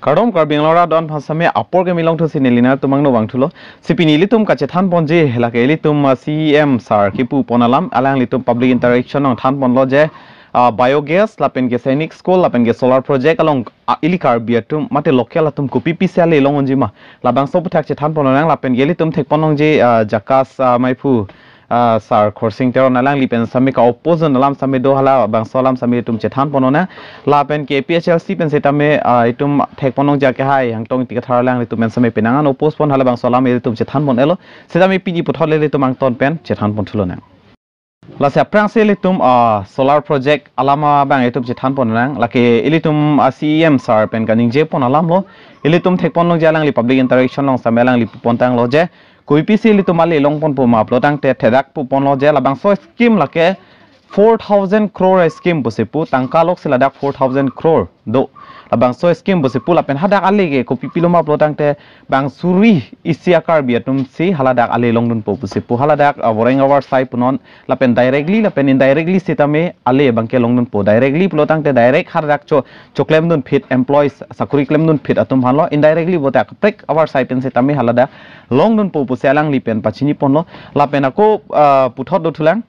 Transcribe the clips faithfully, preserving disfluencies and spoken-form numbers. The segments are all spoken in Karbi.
Kardom Karbi Anglong arat do-an aphan sitame apor keme longthusi neli nangtum angno vangthulo. Si pini ilitum kachethan ponji lake ilitum, ah, C E M sir kipu pon alam, alanglitum public interaction along than ponlo je, ah, biogas lapen ke Sainik School lapen ke solar project along, ah, ili Karbi atum mate local atum kopi pisi ale long unji ma, labangso aphuthak chethan pon nang. Lapen ke ilitum thek pon longji, ah, Jakas, ah, maiphu, ah, sir Khorsing Teron, alangli pen sitame ka-oppose alam sitame do, halabangso alam sitame itum chethan pon nang. Lapen ke A P H L C pen sitame, ah, itum thek pon longji ke hai Hangtong Ingti Kathar alanglitum pen sitame penang an oppose pon, halabangso alam ilitum chethan pon-elo. Sitame pini puthot le ilitum angton pen chethan ponthulo nang. Lasi aphrangsi ilitum, ah, solar project alam abang itum chethan pon nang. Lake ilitum, ah, C E M sir pen kaningje pon alam lo. Ilitum thek pon longji alangli public interaction along sitame alangli pu pon tanglo je, kopi pisi ilitum ale long ponpo ma pulo tangte, thedak pu ponlo je labangso scheme lake four thousand crore scheme pusi pu, tangka lok si ladak four thousand crore do. Labangso scheme pusi pu, lapen hadak ale ke kopi pilo ma pulo tangte, bang suri isi a-Karbi atum si haladak ale longdunpo pusi pu, haladak, ah, voreng avarsai punon, lapen directly lapen indirectly sitame ale abang ke longdunpo. Directly pulo tangte direct haladak cho, choklem dunphit, employees sakuri klem dunphit atum aphan lo, indirectly pulote kaprek avarsai pen sitame haladak longdunpo pusi alangli pen pachini ponlo. Lapen ako, ah, puthot dothulang.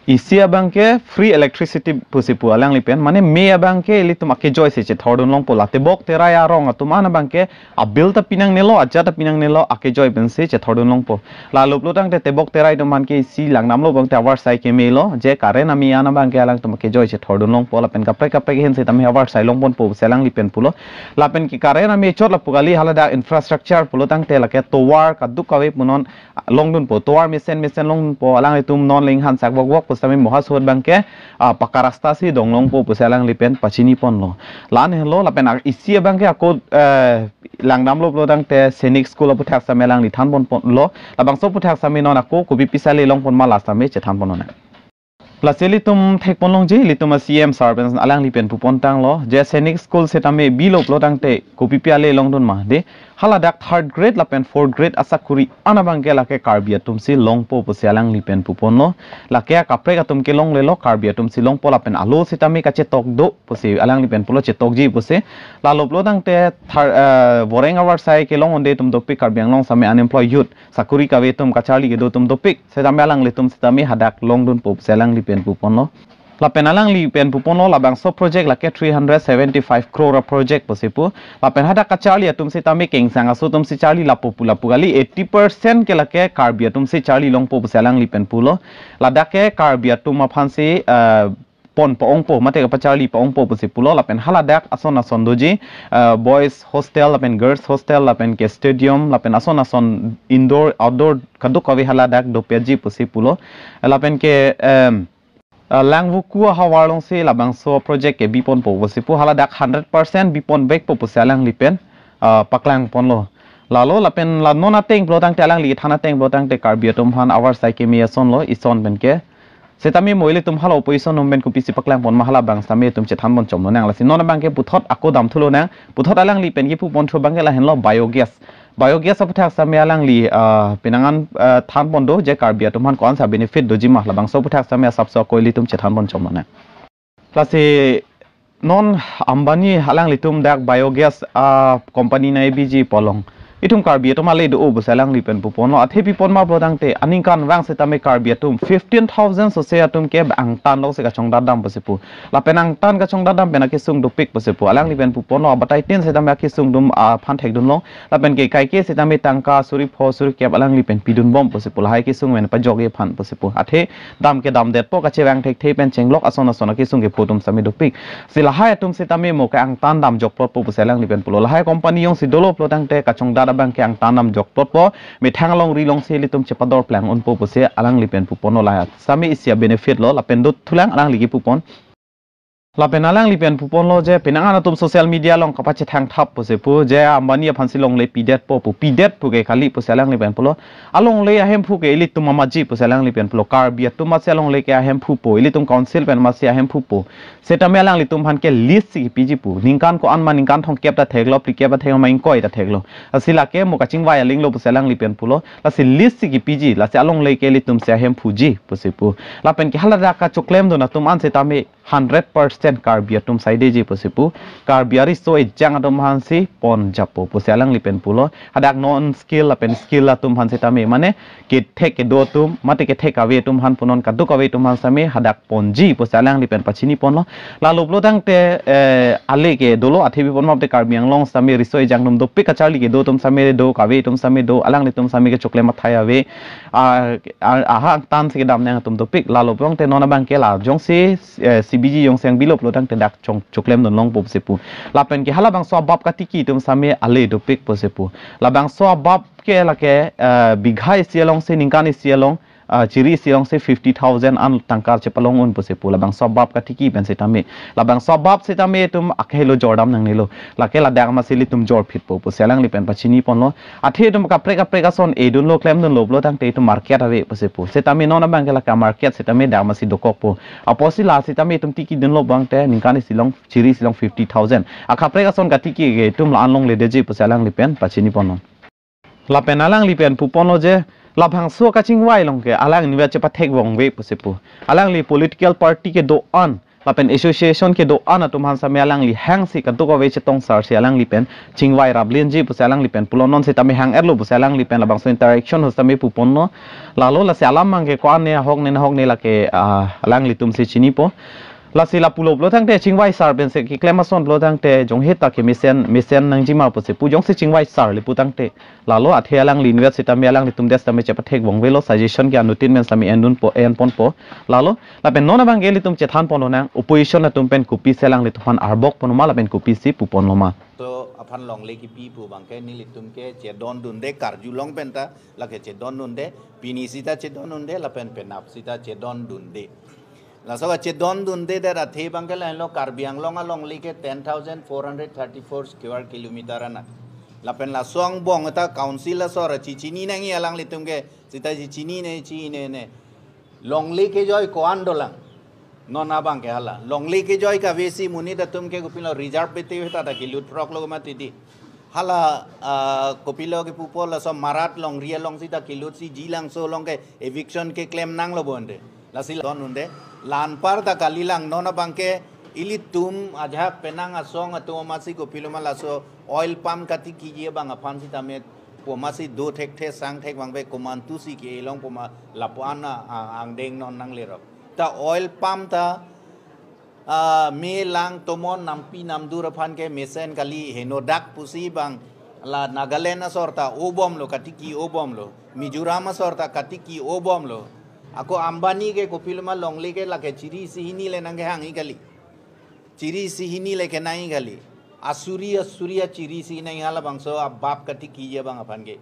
Isi abang ke free electricity pusi pu alangli pen, mane me abang ke ilitum akejoi si chethor dun longpo, la tebok terai arong atum an abang ke a-bill ta pinangnelo, ajat ta pinangnelo, akejoi pensi chethor dun longpo. Lalu pulo tangte tebok terai atum aphan ke isi langdamlo pulo tangte avarsai kemelo, je current a-me an abang ke alangtum akejoi chethor dun longpo, lapen kaprek kaprek ahin sitame avarsai long ponpo pusi alangli pen pulo. Lapen ke current a-me chot lapu kali, haladak infrastructure pulo tangte lake tovar kadokave punon longdunpo, tovar mesen mesen longdunpo, alanglitum non lenghan sak vok vok pusitame moha sot abang ke, ah, paka rasta si dong longpo pusi alangli pen pachini ponlo. La-an henlo, lapen a-, isi abang ke ako, eh, langdamlo pulo tangte Sainik School aphuthak sitame alangli than pon ponlo, labangso aphuthak sitame non ako kopi pisi ale long pon ma la sitame chethan pon nang. Lasi ilitum thek pon longji, ilitum a-C E M sir pen alangli pen pu pon tanglo je Sainik School sitame bilo pulo tangte kopi pi ale longdun ma de. Haladak third grade lapen fourth grade asakuri an abang ke lake Karbi atum si longpo pusi alangli pen pu ponlo. Lake kaprek atum ke longlelo, Karbi atum si longpo, lapen alo sitame kachetok do pusi alangli pen pulo, chetokji pusi. Lalu pulo tangte thar-, eh, voreng avarsai kelong un-e atum dopik, Karbi Anglong sitame unemployed youth, sakuri kave atum, kacharli kedo atum dopik, sitame alanglitum sitame hadak longdunpo pusi alangli pen pu ponlo. Lapen alangli pen pu ponlo, labangso project lake three hundred seventy-five crore project pusi pu. Lapen hadak kacharli atum sitame kengsang aso atum si charli lapu pu lapu kali, eighty percent ke lake Karbi atum si charli longpo pusi alangli pen pulo. Ladak ke Karbi atum aphan si, eh, pon pa-ongpo, mate kapacharli pa-ongpo pusi pulo. Lapen haladak ason ason doji, eh, boys hostel lapen girls hostel lapen ke stadium lapen ason ason indoor outdoor kadokave haladak dopikji pusi pulo. Lapen ke, em, eh, Langvoku ahavar along si labangso project ke bi ponpo pusi pu, haladak hundred percent bi pon vekpo pusi alangli pen, eh, paklang ponlo. Lalu lapen la non ateng pulo tangte, alangli than ateng pulo tangte Karbi atum aphan avarsai keme ason lo, ison pen ke. Sitame mo ilitum hala opposition atum pen kopisi paklang pon ma, halabang sitame itum chethan pon chomlo nang. Lasi non abang ke puthot ako damthulo nang. Puthot alangli pen kipu ponthu abang ke lahenlo biogas. Biogas aphuthak sitame alangli, ah, penang an, ah, than pon do je Karbi atum aphan ko-ansi benefit doji ma, labangso aphuthak sitame asapso ako ilitum chethan pon chomlo nang. Lasi non Ambani alanglitum dak biogas, ah, company nai biji pu along itum Karbi atum ale do-o pusi alangli pen pu ponlo. Athe pi pon ma pulo tangte aningkanvang sitame Karbi atum fifteen thousand sose atum ke angtan lok si kachongdat dam pusi pu. Lapen angtan kachongdat dam pen akesung dopik pusi pu. Alangli pen pu ponlo, abatai tin sitame akesung atum, ah, aphan thekdun long. Lapen ke kaike sitame tangka suri pho suri kep alangli pen pidun bom pusi pu. Lahai kesung pen pajokji aphan pusi pu. Athe dam ke damdetpo, kachevang thekthe pen chenglok ason ason akesung kepho atum sitame dopik. Si lahai atum sitame mo ke angtan damjok plotpo pusi alangli pen pulo. Lahai company jongsi dolo pulo tangte kachongdat abang ke angtan damjok plotpo. Methang alongri along si ilitum chepador plang unpo pusi alangli pen pu ponlo, lahai sitame isi a-benefit lo, lapen dothulang alangli kipu pon. Lapen alangli pen pu ponlo je penang an atum social media along kapachethang thap pusi pu je Ambani aphan si longle pidetpo pu, pidet pu ke kali pusi alangli pen pulo. Alongle ahemphu ke ilitum amatji pusi alangli pen pulo. Karbi atum amatsi alongle ke ahemphupo, ilitum council pen amatsi ahemphupo. Sitame alanglitum aphan ke lease si kipiji pu. Ningkan ko-an ma, ningkan thomkep ta theklo, phlikep ta theklo, ma ingkoi ta theklo. Lasi lake mo kachingvai aling lo pusi alangli pen pulo. Lasi lease si kipiji, lasi alongle ke ilitum si ahemphuji pusi pu. Lapen ke haladak kachoklem dun atum an sitame hundred percent percent Karbi atum saidetji pusi pu. Karbi ariso ejang atum aphansi ponjapo pusi alangli pen pulo. Hadak non skill lapen skill atum aphan sitame, mane kethek kedo atum, mate kethek kave atum aphan punon, kadokave atum aphan sitame hadak ponji pusi alangli pen pachini ponlo. Lalo pulo tangte, eh, ale ke dolo, athe bipon map te Karbi Anglong sitame riso ejang atum dopik, kacharli kedo atum sitame do, kave atum sitame do, alanglitum sitame kechoklem athai ave. Ah, ah, aha angtan si kedam nang atum dopik. Lalo pulo tangte non abang ke la jongsi, eh, C B G jongsi ang bilo pulo tangte dak chong choklem dun longpo pusi pu. Lapen ke halabangso abap katiki atum sitame ale dopik pusi pu. Labangso abap ke lake, eh, bigha isi alongsi, ningkan isi along, ah, chiri isi alongsi fifty thousand an tangka chepalong un pusi pu. Labangso abap katiki pen sitame. Labangso abap sitame itum akhei lo jordam nangnelo. Lake ladak amatsi ilitum jorphitpo pusi alangli pen pachini ponlo. Athe itum kaprek kaprek ason edunlo, klemdunlo pulo tangte itum market ave pusi pu. Sitame non abang ke lake market sitame dak amatsi dokokpo. Apotsi la sitame itum tiki dunlo abang te ningkan isi along, chiri isi along fifty thousand. Akaprek ason katiki ke itum la-an longledetji pusi alangli pen pachini ponlo. Lapen alangli pen pu ponlo je, labangso kachingvai along ke alangli vet chepathek vongve pusi pu. Alangli political party kedo-an lapen association kedo-an atum aphan sitame alangli hangsi kadokave chetongsarsi alangli pen chingvai raplenji pusi alangli pen pulo, non sitame hang-etlo pusi alangli pen labangso interaction ahut sitame pu ponlo. Lalo lasi alam abang ke ko-an ne, ahok ne, nahok ne lake, ah, alanglitum si chinipo. Lasi la pulo pulo tangte chingvaisar pensi keklem ason pulo tangte jonghe ta ke mesen, mesen nangjima pusi pu, jongsi chingvaisarle pu tangte. Lalo athe alangli invet sitame alanglitum det sitame chepathek vongvelo, suggestion ke anuttin pen sitame endunpo, enponpo. Lalo lapen non abang ke ilitum chethan ponlonang, opposition atum pen kopisi alanglitum aphan arbok ponloma lapen kopisi pu ponloma. So aphan longle kipi pu abang ke nelitum ke chedondunde, karjulong penta lake chedondunde, pini sita chedondunde, lapen penap sita chedondunde. Laso kachedondunde det athe abang ke lahenlo, Karbi Anglong alongle ke ten thousand four hundred thirty-four square kilometer anak. Lapen laso angbong ta council asor chichini nangji alanglitum ke, sita chichinine, chinine. Longle kejoi ko-an dolang. Non abang ke hala longle kejoi kavesi monit atum ke kopilo reserve bete ta ta kelut phroklo mati di. Hala, ah, kopilo ke pupo, laso Marat longri alongsi ta kelutsi Jilangso along ke eviction keklem nanglo bonde. Lasi don unde. La anpar ta kalilang, non abang ke ilitum ajahak penang asong atum amatsi kopiloma laso oil palm katikiji abang aphan sitame pu amatsi do thekthe, sang thek vangve, komantusi ke-e longpo ma lapu-an a, a, angdeng non nanglerok. Ta oil palm ta, ah, me lang tomon nampi namdur aphan ke mesen kali, henodak pusi abang la Nagaland asor ta obomlo, katiki obomlo. Mizoram asor ta katiki obomlo. Ako Ambani ke kopiloma longle ke lake chiri isi hini le nangkehangji kali. Chiri isi hini le kenangji kali. Asuri asuri achiri isi nangji halabangso abap katikiji abang aphan ke.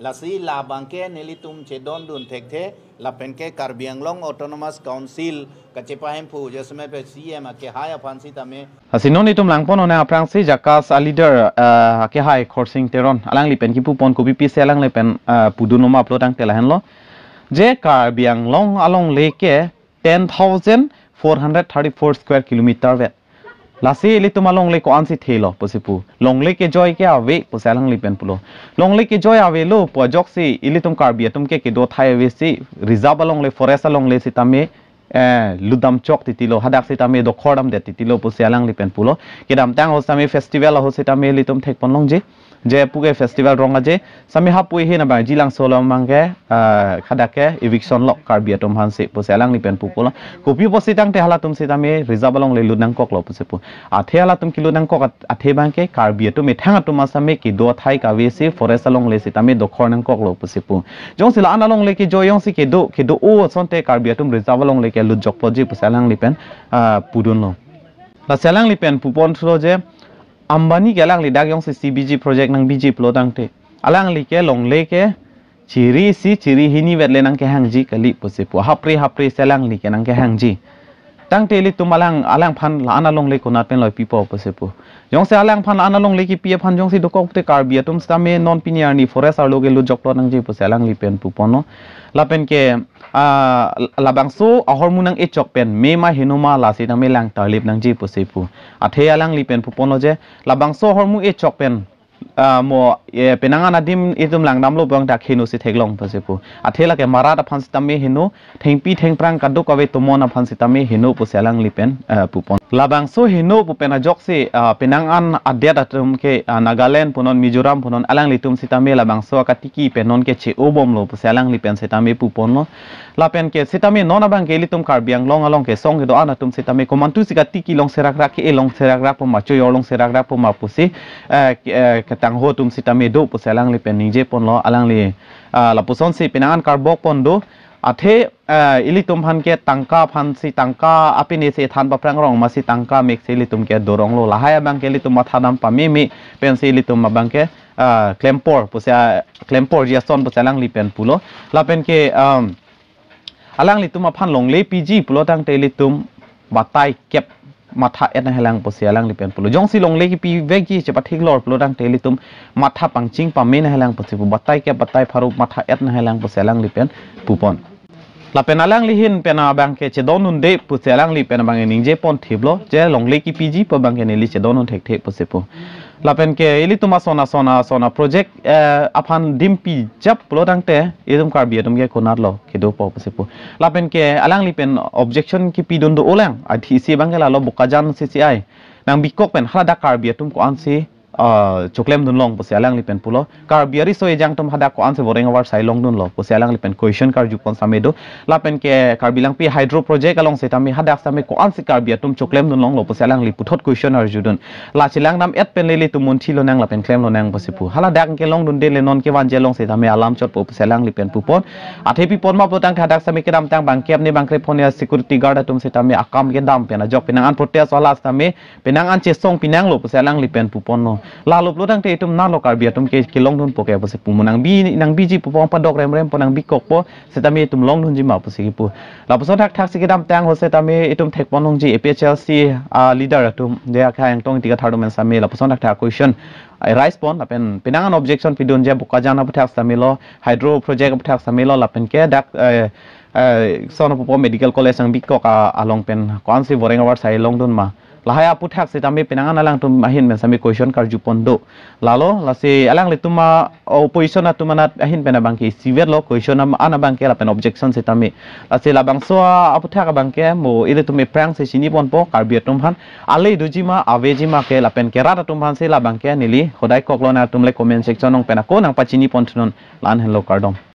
Lasi labang ke nelitum chedondun thekthe, lapen ke Karbi Anglong Autonomous Council kachepahemphu jasemet pe C M akehai aphan sitame. Lasi non itum langpon one aphrangsi JACAS aleader, eh, akehai Khorsing Teron alangli pen kipu pon, kopipisi alangli pen, eh, pudunloma pulo tangte lahenlo. Je Karbi Anglong alongle ke ten thousand four hundred thirty-four square kilometer vet. Lasi ilitum alongle ko-ansi thelo pusi pu. Longle kejoi ke ave pusi alangli pen pulo. Longle kejoi avelo pu ajoksi ilitum Karbi atum ke kedo athai avesi, reserve alongle, forest alongle sitame, eh, lutdam chok titilo, hadak sitame dokhor damdet titilo pusi alangli pen pulo. Kedamtang ahut sitame festival ahut sitame ilitum thekpon longji. Je pu ke festival rong aje, sitame hapu ahin abang Jilangso along abang ke, ah, hadak ke eviction lo Karbi atum aphansi pusi alangli pen pu pulo. Kopi pusi tangte halatum sitame reserve alongle lut nangkoklo pusi pu. Athe halatum kelut nangkok at-, athe abang ke Karbi atum methang atum asame kedo athai kavesi forest alongle sitame dokhor nangkoklo pusi pu. Jongsi la-an alongle kejoi jongsi kedo, kedo-o asonte Karbi atum reserve alongle ke lut jokpotji pusi alangli pen, ah, pudunlo. Lasi alangli pen pu pon thulo je, Ambani ke alangli dak jongsi C B G project nangbiji pulo tangte, alangli ke longle ke chiri isi chiri hini vet le nangkehangji kali pusi pu, hapre hapre si alangli ke nangkehangji. Tangte ilitum alang, alangphan la-an alongle konat pen loi pipo pusi pu. Jongsi alangphan la-an alongle kipi aphan jongsi dokok te Karbi atum sitame non pini arni forest arlo ke lut joklo nangji pusi alangli pen pu ponlo. Lapen ke, ah, labangso ahormu nang-e chok pen me ma heno ma lasi tame lang tarlip nangji pusi pu. Athe alangli pen pu ponlo je, labangso ahormu e chok pen, ah, mo, eh, penang an adim itum langdamlo abang dak heno si theklong pusi pu. Athe lake Marat aphan sitame heno, thengpi thengphrang kadokave tomon aphan sitame heno pusi alangli pen, eh, pu pon. Labangso heno pu pen ajoksi, ah, penang an adet atum ke, ah, Nagaland punon, Mizoram punon, alanglitum sitame labangso akatiki pen non ke che-obomlo pusi alangli pen sitame puponlo. Lapen ke sitame non abang ke ilitum Karbi Anglong along kesong kedo-an atum sitame komantu si katiki longserakrak ke, eh, longserakrak poma, choyor longserakrak poma pusi, eh, ke-, eh, ketangho atum sitame do pusi alangli pen ningjeponlo, alangli, ah, lapusonsi penang an karbokpon do. Athe, eh, ilitum aphan ke tangka aphansi, tangka apini si than paphrang rong masi tangka mek si ilitum ke doronglo. Lahai abang ke ilitum mathadam pameme pensi ilitum abang ke, ah, klempor pusi, ah, klemporji ason pusi alangli pen pulo. Lapen ke, um, alanglitum aphan longle piji pulo tangte ilitum batai kep matha-et nanghelang pusi alangli pen pulo. Jongsi longle kipivekji chepathik lor pulo tangte ilitum matha pangching pame nanghelang pusi pu, batai kep batai pharo matha-et nanghelang pusi alangli pen pupon. Lapen alangli ahin pen abang ke chedondunde pusi alangli pen abang ningjepon thiplo, je longle kipiji pu abang ke neli chedondun thekthe pusi pu. Lapen ke ilitum ason ason ason a project, eh, aphan dimpijap pulo tangte ilitum Karbi atum ke konatlo kedopo pusi pu. Lapen ke alangli pen objection kipidun do-olang, adhisi abang ke lalo Bokajan C C I nangbikok pen haladak Karbi atum ko-ansi, ah, choklemdun long pusi alangli pen pulo. Karbi ariso ejang atum hadak ko-ansi voreng avarsai longdunlo pusi alangli pen question karjupon sitame do. Lapen ke Karbi Langpi hydro project along sitame hadak sitame ko-ansi Karbi atum choklemdun longlo pusi alangli puthot question arjudun. La chelangdam-et pen ilitum munthilonang lapen klemlonang pusi pu. Haladak ke longdunde le non kevangji along sitame alam chotpo pusi alangli pen pupon. Athe pipon ma pulo tangte hadak sitame kedamtang bangkep ne bangkrep hone security guard atum sitame akam kedam pen ajok penang an protest hala sitame penang an chesong pinanglo pusi alangli pen puponlo. Lalo pulo tangte itum nalo Karbi atum ke kelongdunpo ke pusi pu, mo nangbi, nangbiji pupo, padok remrempo, nangbikokpo, sitame itum longdunji ma pusi kipu. Lapuson thakthak si kedamtang ho sitame itum thekpon longji A P H L C, ah, leader atum, je akhai angtong tika thardom pen sitame lapuson thakthak question, ah, arise pon, lapen penang an objection pidunji Bokajan aputhak sitamelo, hydro project aputhak sitamelo, lapen ke dak, eh, eh, sono pupo medical college nangbikok a, along pen ko-ansi voreng avarsai longdun ma. Lahai aputhak sitame penang an alangtum ahin pen sitame question karjupon do. Lalo, lasi alanglitum a opposition atum anat ahin pen abang ke isivetlo question am-, an abang ke lapen objection sitame. Lasi labangso a aputhak abang ke mo ilitum aphrangsi chiniponpo Karbi atum aphan ale doji ma, aveji ma ke lapen ke rat atum aphansi labang ke neli hodai koklonang atum le comment section along pen ako nangpachinipon thunon, la-an henlo, kardom.